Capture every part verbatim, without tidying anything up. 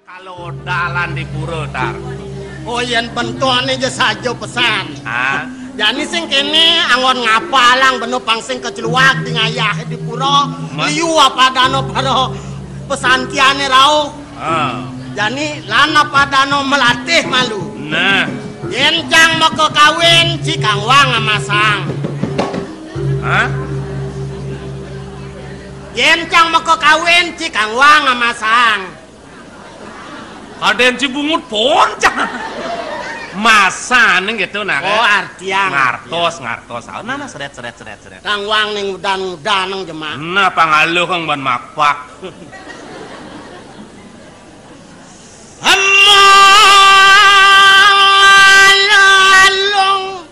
Kalodalan di pura, Tar. Oh, yén bentukané ja saja pesan. Ah. Jani sing kéné anggon ngapalang bena pang sing kecluak di ngayah di pura. Liu apa dana para pesantiané rauh. Ah. Jani lan apa dana melatih malu. Nah. Yén cang maka kawin, ci kang wang amasang. Hah? Yén cang maka kawin, ci kang wang amasang. Kadén ci bungut poncang. Masané gitu nah. Oh, artian. Ngartos, ngartos. Ah, nah, nah, seret, seret, seret, seret. Kang wang ning udan-udan nang jemak. Nah, pangaluh kang ban makpak. Hemalalung.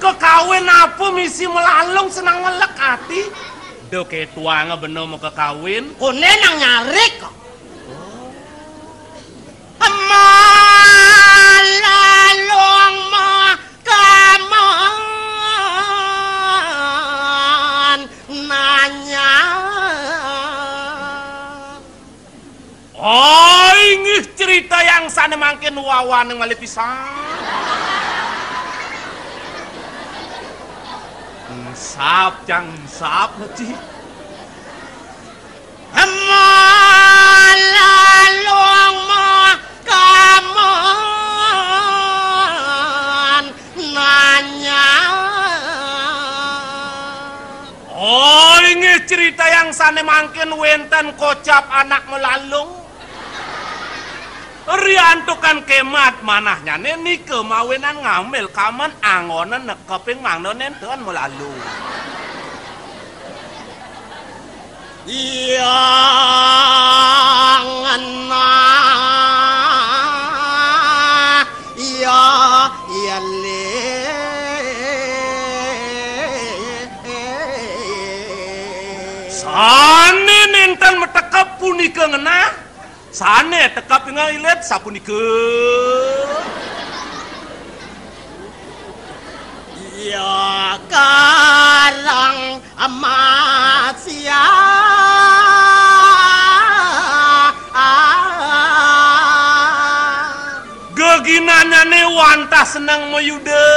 Kekawin apa misi melalung senang ngelek ati? Duh, ketuanga bena makakawin. Koné nang nyarik kok. Malalung makaman nanya. Oh, inggih cerita yang sané mangkin wawaning malih pisan. Ensap, cang ensap, Haji. Malalung makaman nanya. Oh, inggih cerita yang sané mangkin wénten kocap anak malalung. Riantukan kemat manahnyané nika mawinan ngambil kamen anggona nekeping mangda nénten malalung. Iya ngenah, iya, iya, lé. Sané nénten matekep punika ngenah, sané tekep inggih ilit sapunika. Iya, karang amat sia. Geginanane wantah seneng mayuda.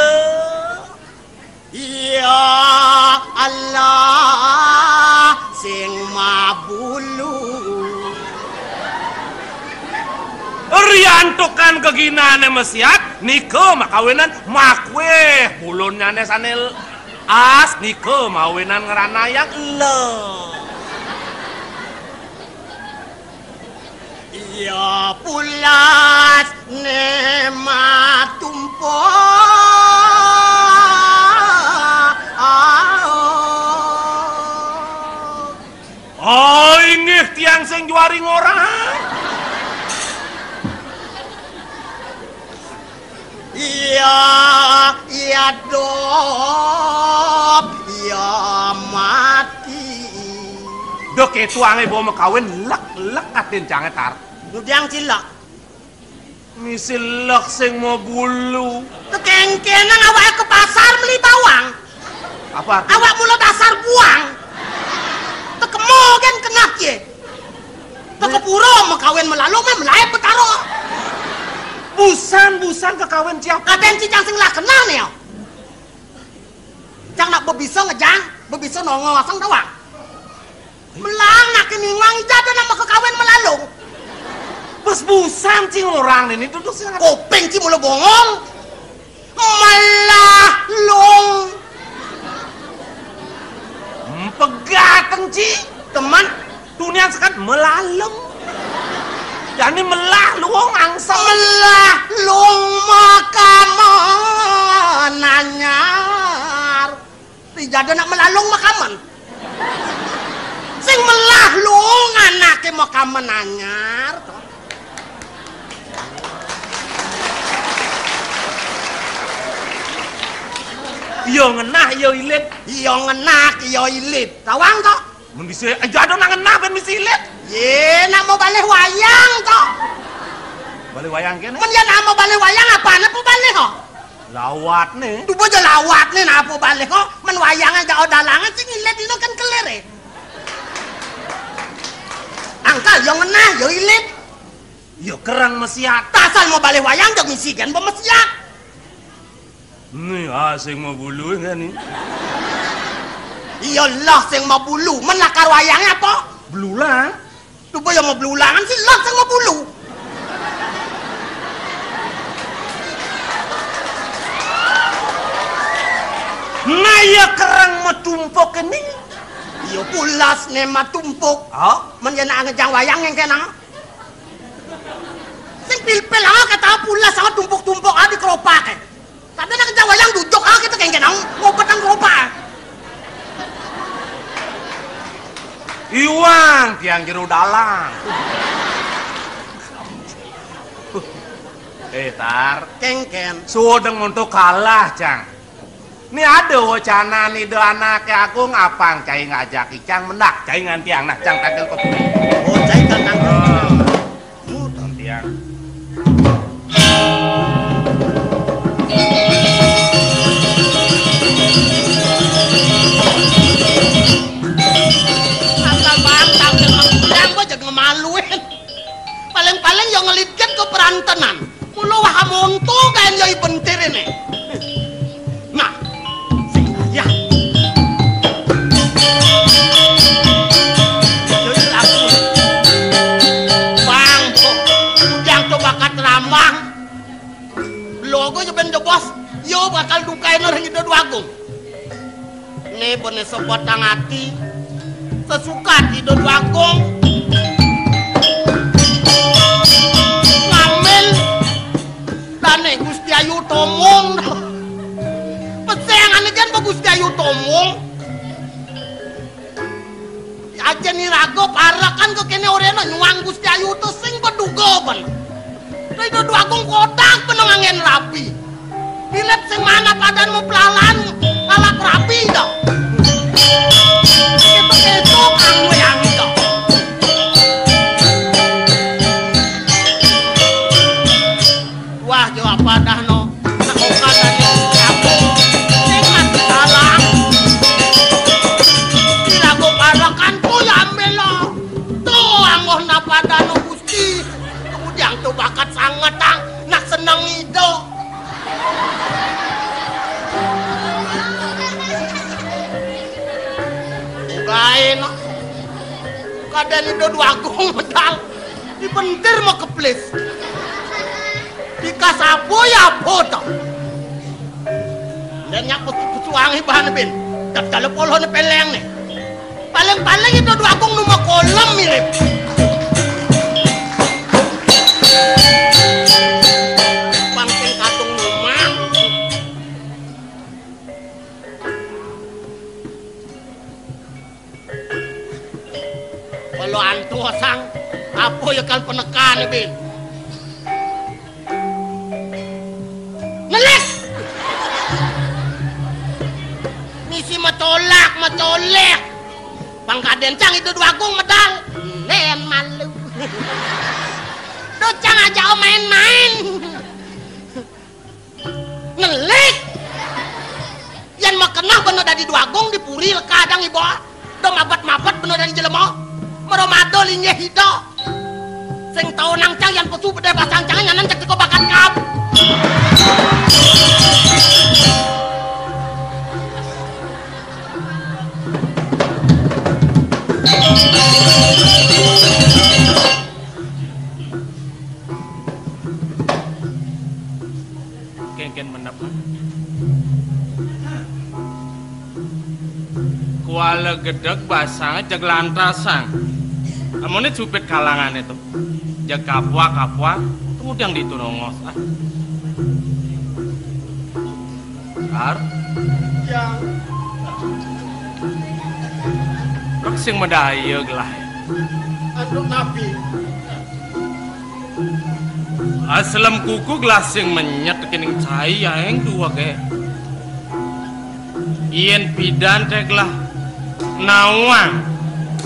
Iya Allah sing mabulu. Riantukan geginane masiat, nika makawinan makweh bulunnyane sane as, nika mawinan ngranayang le. Iya pulas ne matumpo. Oh, inggih tiang sing juari ngorang. Iya, iya dop, iya mati. Dok itu ange bawa mekawin lek-lek atin cange tar. Ngudiang cilek. Misi lek sing mau bulu. Tekengkenang awake ke pasar meli bawang. Apa arti? Awak mula dasar buang. Tekemo gen kenah ye. Tekepuro mekawin melalu meh melae betaro. Busan, busan kekawin ciap. Kaden cicang sing lah kenal ne. Cang nak bebisa ngejang, bebisa nongol asang tawang. Melang nak kini ngwang ijat nak mekekawin melalung. Bes busan cing orang ini duduk sing. Kopeng ci mula bongol. Melalung. Hmm, pegateng ci. Teman. Tunian sekat melalung. Jani melah luwung angsel. Melah luwung makaman anyar. Ijada nak melalung makaman. Sing melah luwung anake makaman anyar. Iya ngenah, iya ilit. Iya ngenah, iya ilit. Tawang to? Mun bisa, eh, jadon nang ngenah ben misi ilit. Ye, nak mau balik wayang to. Balik wayang kene? Men ya nak mau balik wayang apane po balik ho? Lawat ne. Dubo aja lawat ne nak po balik ho. Men wayang aja odalangan sing ilit dino kan kelir eh. Kal yo ngenah, yo ilit. Yo kereng mesiat. Tasal mau balih wayang, yo ngisi gen pemesiat. Ni, ah, sing mau bulu kan ni. Iya lah, sing mau bulu. Men lakar wayangnya apa? Belulang. Coba yang mau belulangan sih, lah sing mau bulu. Nah, iya kereng matumpuk ini. Iya pulas ne matumpuk. Oh? Men ya nak ngejang wayang yang kena. Sing pil-pil, ah, kata pulas, ah, tumpuk-tumpuk, ah, di keropak, eh. Tapi nak ngejang wayang duduk, ah, kita kengken, ah, ngobet nang keropak. Iwang, tiang jero dalang. Eh, Tar. Kengken. Suwedeng untuk kalah, Cang. Ni ada wacana ni do anake agung, apang cai ngajak icang mendak, cai ngantiang nah, Cang tangkil kopi. Oh, cai tangkil. Oh. Ngantiang. Asal bang, tangkil mengundang, gua jadi ngemaluin. Paling-paling yang ngelitkan ke perantenan. Mula wah monto kaen yo ibentir ini. Nah, sing ya. Yo laku. Bang, kok ujang to bakat rambang. Logo yo ben jebos, yo bakal dukain orang itu dua agung. Ni bene sebatang ati, sesukat Ida Dwagung ngambil dane Gusti Ayu Tomung. Pesengane jan be Gusti Ayu Tomung. Aja ni raga parekan ke kene orena nyuang Gusti Ayu to sing beduga ben. Ida Dwagung kodak ben nganggen rabi. Pilep sing mana padan mau pelalan ngalap rabi to. Ketok-ketok angwe angin to. Wah, jo apa dah no. Nak okan tadi aku. Sing mati salah. Dilagu parekan ku ya ambil lo. Tuh, anggoh napa danu Gusti. Ujang tuh bakat sanget, tang. Nak seneng ido. Ugae no. Kadang ido dua agung medal. Di pentir mau keplis. Di kasapo ya apa to? Dan nyak pesu-pesuangi bahan bin. Tak dalam poloh ni peleng ni. Paling-paling ido dua agung numa kolom mirip. Pangking kadung numa. Kalau antu sang, apa ya kal penekan bin? Ngelik. Misi metolak, metolek. Pangkaden cang ido dua agung medal. Nen malu. Duh, cang aja main-main. Ngelik. Yan makenah bena dadi dua agung di puri leka dang iba. Do mabet-mabet bena dadi jelema. Meromado linggih ida. Sing tau nang cang yan pesu bedai basang cang nyanan cek tiko bakat kap. Kengken menep. Kuala gedeg basang jeg lantasang. Amone jupit kalangane to. Jeg kapwa-kapwa, kemudian ditunongos. Ah. Ar. Ya. Rek sing medaya gelah. Anduk nabi. Aslem kuku gelah sing menyet kening cai aeng duwege. Yen pidan te gelah nawang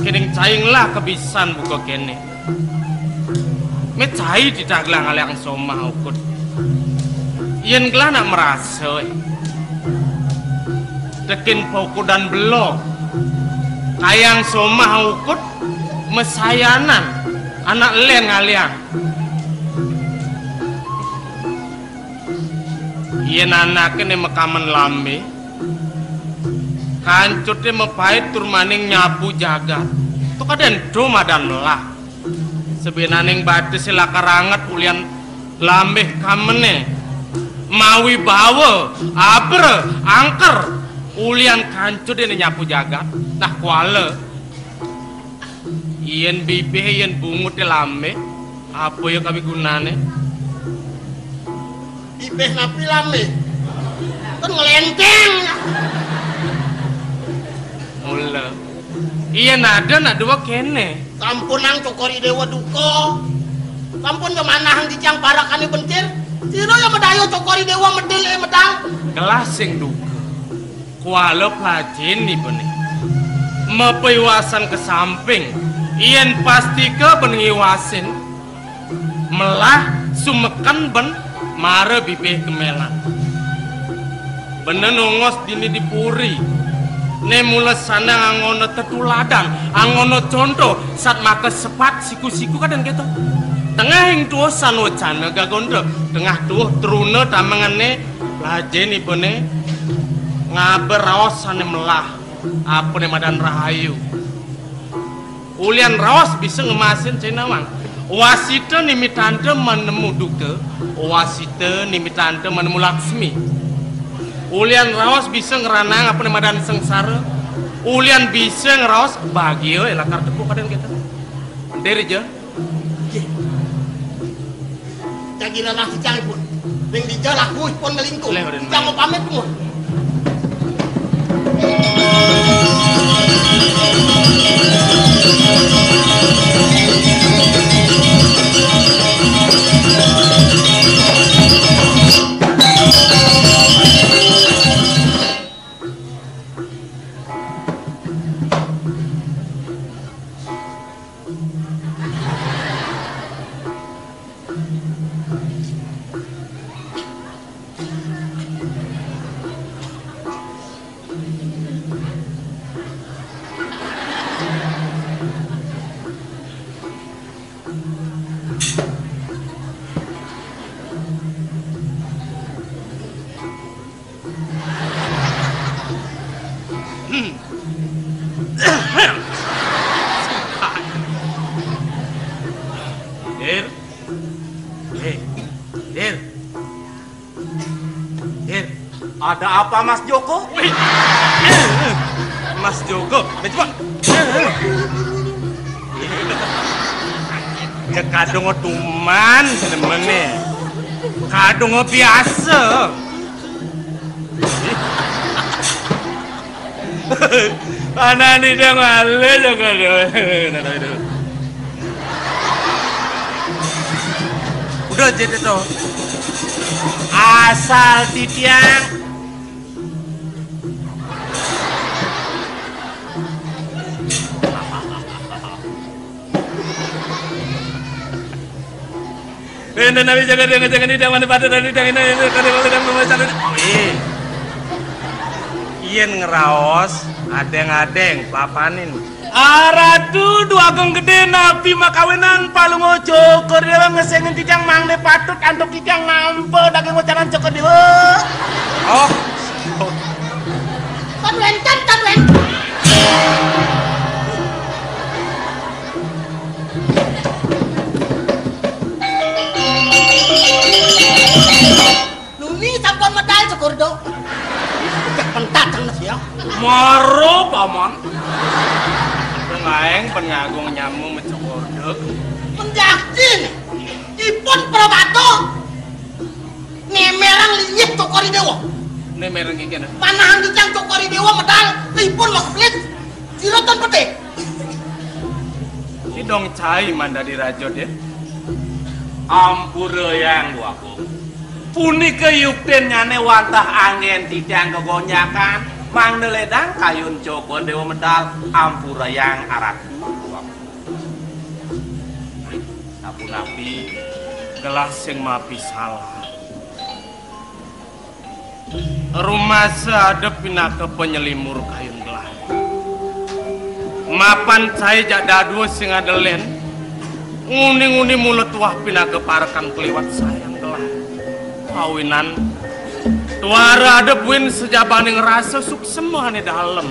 kening cai ngelah kebisan buka kene. Me cai titah gelah ngalihang somah ukut. Yen gelah nak merasa, eh. Tekin pokudan belo. Kayang somah ukut mesayanan. Anak lén ngaliang. Yén anaké né makamen lambé, kancuté mapait tur maning nyapu jagat. To kadén to madan melah. Sabinaning batisé lakar anget ulian lambé kamené. Mawi bawa, abra, angker, ulian kancuté né nyapu jagat. Nah, kuala. Yén bibih, yén bunguté lambé, apa ya kawigunané? Bibih napi lambé? Kan ngelénténg. Mula. Yén ada nak dua kéné. Sampunang Cokor I Déwa duka. Sampun ya manahang titiang parakané bentir. Sira ya madaya Cokor I Déwa medil, eh, medal. Gelah sing duka. Kuala plajain ibané. Mapaiwasan ka samping, yén pastika ben ngiwasin, melah sumeken ben mara bibih gemelan. Bena nongos dini di puri. Né mula sandang anggona tetuladan, anggona conto, sat maka sepat siku-siku kadén kéto. Tengahing tuuh sanwacana gagonta, tengah tuuh truna tamengené. Plajain ibané ngaba raos sané melah, apané madan rahayu. Ulian raos bisa ngemasin cai nawang. Wasita nimitanta manemu duka, wasita nimitanta manemu laksmi. Ulian raos bisa ngranang apané madan sengsara. Ulian bisa ngraos bagia, eh, lakar tepuk kadén kéto. Diri ja. Nggih. Jagi lelah titiangipun. Ring dija lakuipun nglingkuh. Leh, Rin. Titiang pamit, Mun. Dir. Eh, Dir. Dir. Ada apa, Mas Joko? Wih. Mas Joko. Eh, coba. Ya, kadung tuman sedemené. Kadung biasa. Anak ni dah malu juga tu. Udah jadi tu. Asal titiang. Enda nawi jaga dengan jaga nidang mana pada dan nidang ini, ini kada boleh dan membaca. Eh. Yén ngraos adéng-adéng papanin. Aratu Dwagung Gedé napi makawinan Palungguh Cokor Déwa ngesengin titiang mangda patut antuk titiang nampa daging wecanan Cokor Déwa. Oh. Tan wénten, tan wénten. Nuni sampun medal Cokor Déwa. Cek pentat sang siang. Mara, Paman. Ngaéng pun ngagung nyamu ma Cokor Déwa. Penjakti. Ipun prabata. Némérang linggih Cokor I Déwa. Némérang linggih. Manahang titiang Cokor I Déwa medal, ipun makeplit. Sira tan pedih. Sidong cai mandadi raja, Déwa. Ampurayang, Dwagung. Punika yuktinnyané wantah anggén titiang gegonjakan, mangda lédang kayun Cokor Déwa medal, ampurayang Aratu, Dwagung. Sapunapi gelah sing mapisalah. Rumasa ada pinaka panyalimur kayun gelah. Mapan cai jak dadua sing ada lén. Nguni-nguni mula tuah pinaka parekan kliwat sayang gelah. Awinan tuara ada buin sajabaning rasa suksema ane dalem.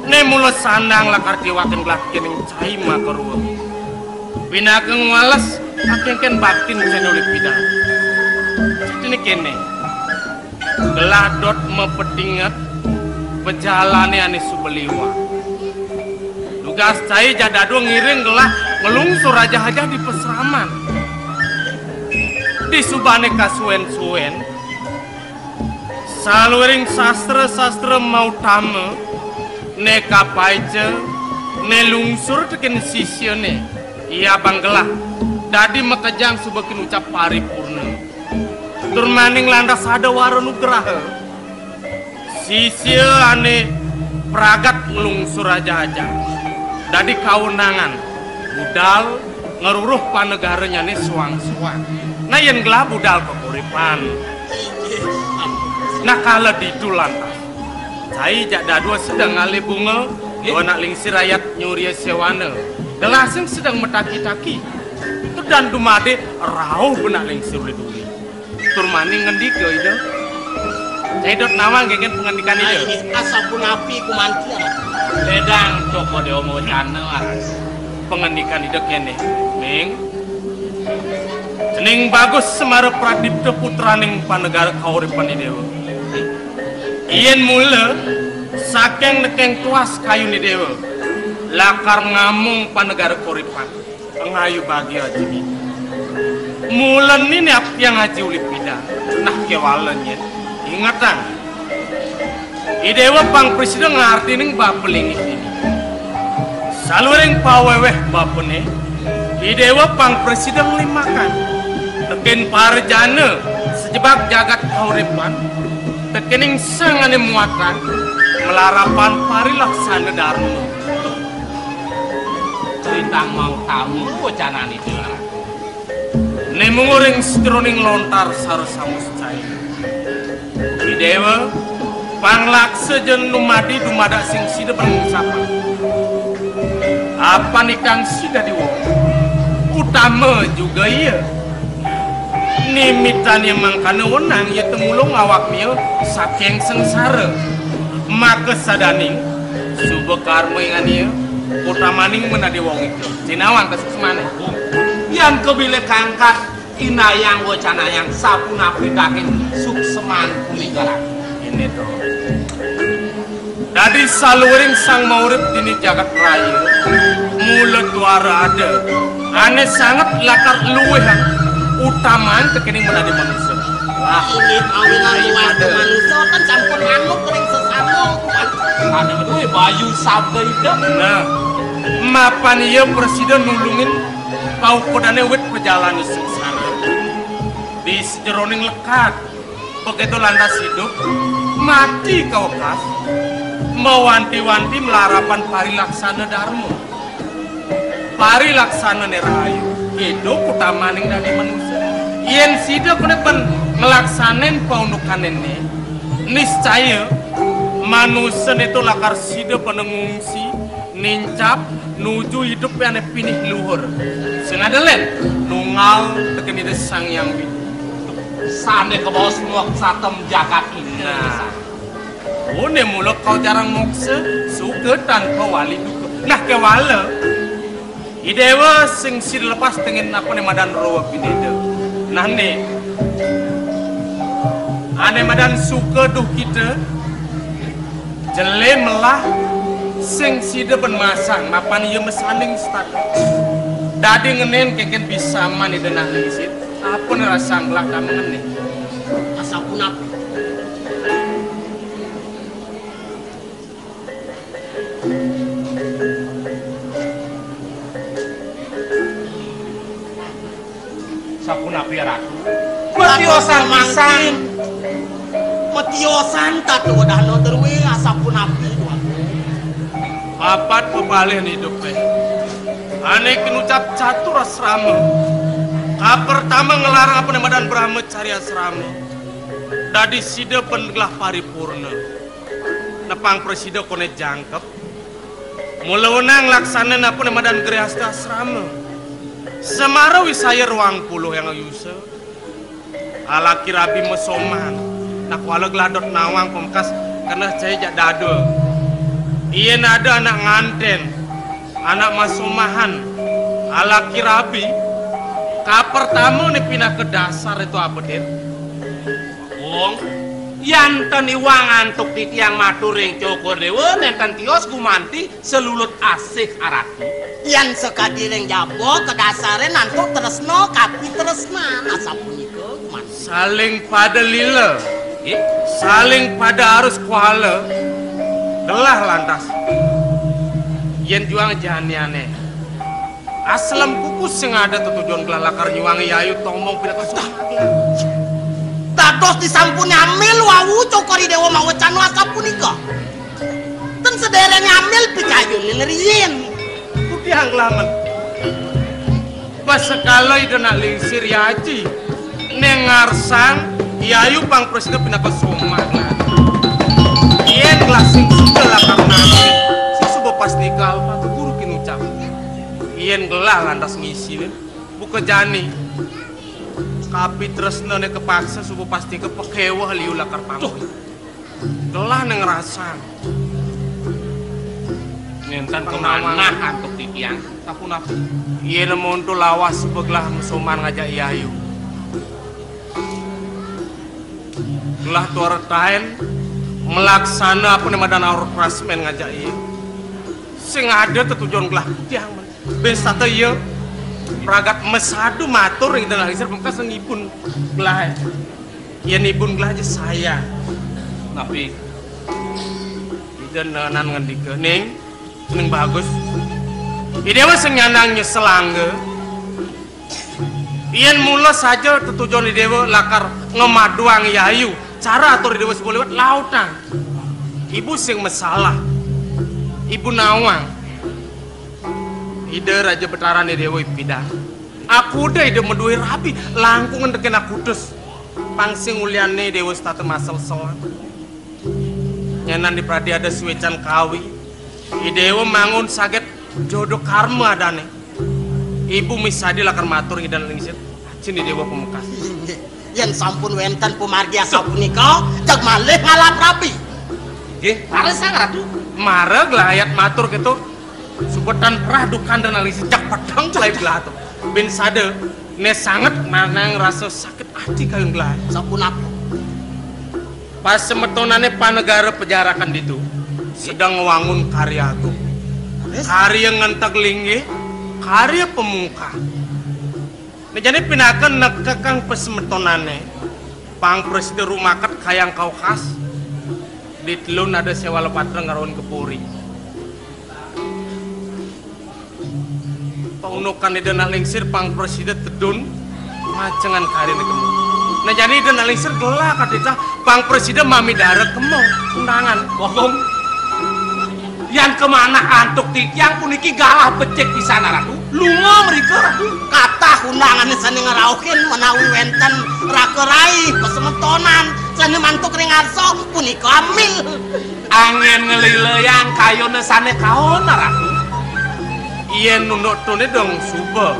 Ne mula sandang lakar tiwakin gelah kening cai makarua. Pinaka ngwales akengken baktin sene uli pidan. Cetine kene. Gelah dot mapetinget pejalane ane suba liwat. Dugas cai jak dadua ngiring gelah ngelungsur ajah-ajah di pasraman. Disubane kasuwen-suwen, saluiring sastra-sastra mautama, ne kapaica, ne lungsur teken sisiane, ia bang gelah dadi makejang suba kin ucap paripurna. Tur maning lantas ada wara nugraha. Sisia ane pragat nglungsur ajah-ajah dadi kawenangan budal ngruruh panegaranyane suang-suang. Nah, yen gelah budal kakuripan. Nah, kala ditu lantas cai jak dadua sedeng ngalih bunga, dua anak lingsir ayat nyuria sewana. Gelah sing sedeng mataki-taki. Tedan dumade rauh benak lingsir uli-uli. Tur maning ngendika Ida. Cai dot nawang kengken pangandikan Ida. Ai, asapunapi kumantia. Ledang toko dewa mawacana aras. Pangandikan Ida kene, Ming. Cening bagus semara pradipta putraning panegara kauripan Idewa. Yen mula saking nekeng tuas kayun Idewa lakar ngamung panegara kauripan. Ngayu bagia aji. Mula nini aptiang aji uli pidan. Nah, kewala nyet. Ingetang. Idewa pang presida ngartining bapa linggih ini. Saluring paweweh bapane, Idewa pang presida nglimakan. Teken parjana sejebag jagat kauripan, tekening sangane muatan, melarapan parilaksana dharma. Rintang mau tamu wacanane Ida. Nemung ring sejeroning lontar sara samus cai. Idewa, panglaksa jen numadi dumadak sing sida pangucapan. Apan ikang sida diwong. Utama juga iya. Nimitane mangkana wenang iya temulung awak mia saking sengsara. Maka sadaning suba karma ingan iya, utamaning menadi wong ika. Sinawang kasuksmane. Yan kebile kangkat inayang wacanayang sapunapi daking suksman punika. Ini to. Dadi saluiring sang maurip dini jagat raya, mula tuara ada. Ane sanget lakar luwihang utaman tekening menadi manusa. Wah, inggih awinan luwih manusa kan sampun manut ring sesama. Ane duwe bayu sabda Ida. Nah, mapan iya presida nulungin paukodane wit pejalane sengsara. Di sejeroning lekat. Begitu lantas hidup, mati kawekas, mawanti-wanti melarapan parilaksana dharma. Parilaksana ne rahayu, hidup utamaning dadi manusa. Yen sida kene pen nglaksanen paundukane ne, niscaya manusa ne to lakar sida pen ngungsi, nincap, nuju idup ane pinih luhur. Sing ada len, nunggal teken Ida Sang Hyang Widi. Sane kabaos moksatem jagat ini. Nah. One mula kau jarang moksa, suka tanpa wali duka. Nah, kewala. Idewa sing sida lepas tengen apa ne madan rowa pineda. Nah, ne. Ane madan suka duh kita. Jele melah sing sida ben masang mapan iya mesaning setata. Dadi ngenen kengken bisa man ida nah lisit. Apa ne rasa ngelah dama ngene? Asapunapi? Sapunapi, Ratu? Matiosan pisan. Matiosan tata wedana druwe asapunapi, Tuan. Papat pepalih idupe. Ane kinucap catur asrama. Kapertama ngelarang apa ne madan Brahma Carya Asrama. Dadi sida pen gelah paripurna. Nepang prasida kone jangkep. Mula wenang laksana napa ne madan grehasta asrama. Semara wisaya ruang puluh yang ayusa. Alaki rabi mesoman. Nak wala gelah dot nawang pemkas kena cai jak dada. Iya nada anak nganten, anak masomahan, alaki rabi. Kapertama ni pinaka dasar itu apa, Dit? Wong, yan ten iwang antuk titiang matur ring Cokor Dewa, nenten tios gumanti selulut asih arati. Yan sakadi ring jaba kadasarin antuk tresna, kapitresnan, asapunika gumanti. Saling pada lila, nggih, saling pada arus kuala. Gelah lantas. Yen juang janiane. Aslem kuku sing ada tetujon gelah lakar nyuang yayu tomong pinaka sumagelan. Dados disampun amil wau Cokor Dewa mawecan asapunika. Ten sedereng amil pikayunin riyin. Putih anglamen. Pas sekala Ida nak lingsir yaji. Neng ngarsang yayu pang presida pinaka sumagelan. Yen gelah sing sida lakar nasi, sing suba pas nikal maka guru kinucap. Yen gelah lantas ngisinin, buka jani. Kapitresnane kapaksa suba pasti kapekeweh liu lakar pamit. Gelah neng ngrasang. Nenten kemanah antuk titiang. Sapunapi? Yen monto lawas suba gelah mesoman ngajak yayu. Gelah tuara taen melaksana apa ne madan aur prasmen ngajak iya. Sing ada tetujon gelah tiang. Ben sata iya pragat mesadu matur ring Ida Nalisir pemkas ngibun gelah. Yen ibun gelah aja saya. Tapi Ida nenan ngendika, "Ning, Ning Bagus. Idewa sing nyandang nyesel angga. Yen mula saja tetujon Idewa lakar ngemaduang yayu, cara atur Idewa suba liwat lautang. Ibu sing masalah. Ibu nawang." Ida Raja Betara Idewa ipidang. Aku udah Ida madué rabi, langkung ngentekin aku dus. Pang sing uliané Idewa setata masel-selan. Nyenan di pradi ada suécan kawi. Idewa mangun saget jodo karma adané. Ibu misadi lakar matur ngidan lingsir. Ajin Idewa pemekas. Inggih. Yén sampun wénten pamargi asapunika, jeg malih ngalap rabi. Nggih. Leres, Sang Ratu. Mara gelah ayat matur kéto. Suba tan prah dukan dan alis jeg pedheng celai gelah to. Bin sada, né sanget manang rasa sakit ati kayun gelah. Sapunapa? Pasemetonané panegara pejarakan ditu sedeng ngwangun karya agung. Leres? Karya ngenteg linggih, karya pemungkah. Nah, jani pinaka nekekang pasemetonané, pang prasida rumaket kayang kaukas, di telun ada séwala patra ngarun ke puri. Paunukan Ida Nak Lingsir pang prasida tedun macengan karyané kemo. Nah, jani Ida Nak Lingsir gelah katitah pang prasida mamidara kemo undangan. Bagong. Yan kamanah antuk titiang puniki galah becik pisan, Ratu. Lunga mrika, Ratu. Katah undangané sané ngrauhin menawi wénten raka rai pasemetonan sané mantuk ring arsa punika amil. Anggén nglileyang kayuna sané kaon, Ratu. Yén nunduk tuné dong suba.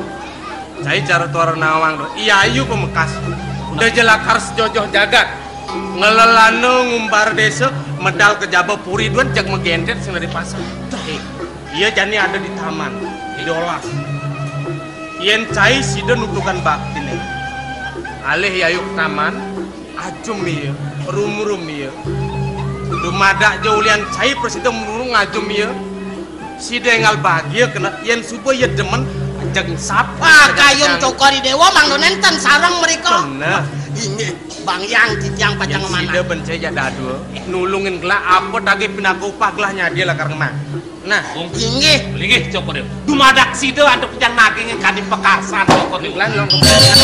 Cai cara tuara nawang dong. Iyayu pamekas. Udah jelakar sejojoh jagat. Ngelelana ngumbar desa, medal ke jaba puri duan jag megéntet sing dari pasar. Eh, iya jani ada di taman, di dolas. Yén cai sida nutukan baktiné. Alih yayu ke taman, ajum iya, rumrum iya. Dumadak ja ulian cai prasida murung ajum iya. Sida énggal bagia kena yén suba iya demen jeg sapa. Ah, kayun Cokor Déwa mangda nénten sareng mrika. Bener. Inggih, Bang Hyang titiang pacang manah. Sida ben cai jak dadua, nulungin gelah apa tagih pinaka upah gelah nyadia lakar ngemang. Nah, inggih. Inggih, Cokor Déwa. Dumadak sida antuk pacang nagingin kadi pakarsan, Cokor Déwa. Lan long kebetulan.